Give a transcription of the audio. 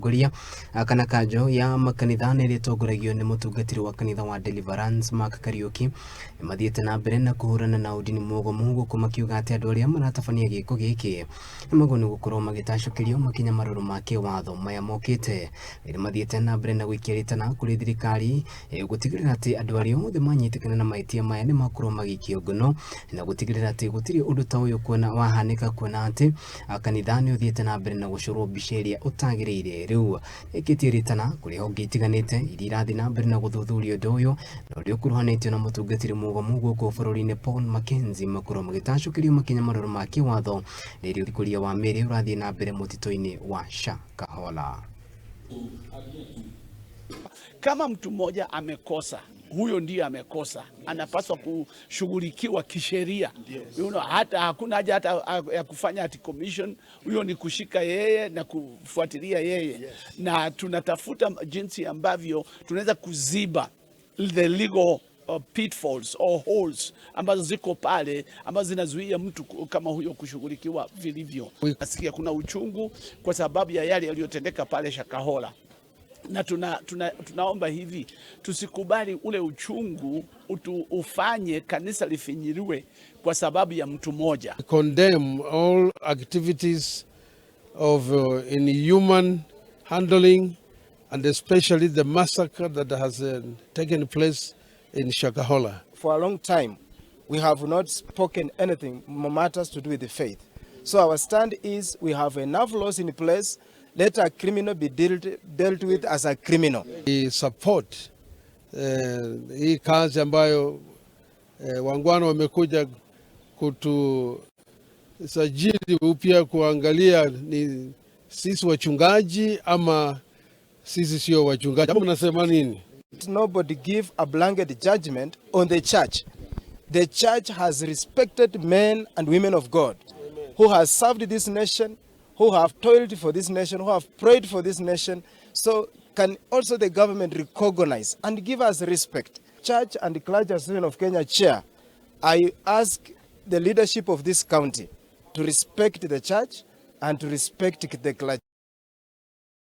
Atongoria kana kanjo ya makanitha nĩ ĩrĩa ĩtongoragio nĩ mũtungatĩri wa kanitha wa Deliverance Mark Kariuki nĩmathiĩte na mbere na kũhũrana na ũndini mũgomu gũkũ makiuga atĩ andũ arĩa maratabania gĩko gĩkĩ nĩmagwo nĩ gũkorwo magĩtacũkĩrio makinya marũrũ ma kĩwatho maya mokĩte. Rĩrĩa mathiĩte na mbere na gũikia rĩtana kũrĩ thirikari gũtigĩrĩra atĩ andũ arĩa othe manyitĩkana na mahĩtia maya nĩmakorwo magĩikio ngono na gũtigĩrĩra atĩ gũtirĩ ũndũ ta ũyũ kuona wahanĩka kuona atĩ kanitha nĩ ũthiĩte na mbere na gũcorwo mbica ĩrĩa ũtagĩrĩire. Rĩu ĩkĩtie rĩtana kũrĩ honge itiganĩte iria irathiĩ na mbere na gũthuthuria ũndũ ũyũ na ũrĩa ũkuruhanĩtio na mũtungatĩri mũgomu gũkũ bũrũri-inĩ Paul Mackenzie makorwo magĩtacũkĩrio makinya marũrũ ma kĩwatho rĩrĩa ũthikũria wa mĩĩrĩ ũrathiĩ na mbere mũtitũ-inĩ wa Shakahola. Kama mtu mmoja amekosa, huyo ndiye amekosa, anapaswa kushughulikiwa kisheria. Hata hakuna haja hata ya kufanya ati commission. Huyo ni kushika yeye na kufuatilia yeye. Na tunatafuta jinsi ambavyo tunaweza kuziba the legal pitfalls or holes ambazo ziko pale ambazo zinazuia mtu kama huyo kushughulikiwa vilivyo. Nasikia kuna uchungu kwa sababu ya yale yaliyotendeka pale Shakahola na tunaomba hivi tusikubali ule uchungu ufanye kanisa lifinyiliwe kwa sababu ya mtu mmoja. Condemn all activities of inhuman handling and especially the massacre that has taken place in Shakahola. For a long time, we have not spoken anything matters to do with the faith. So our stand is we have enough laws in place. Let a criminal be dealt with as a criminal. We support hii kazi ambayo waungwana wamekuja kutusajili upya kuangalia ni sisi wachungaji ama sisi sio wachungaji. Ama mnasema nini? Nobody give a blanket judgment on the church. The church has respected men and women of God who has served this nation, who have toiled for this nation, who have prayed for this nation. So can also the government recognize and give us respect? Church and Clergy Association of Kenya chair, I ask the leadership of this county to respect the church and to respect the clergy.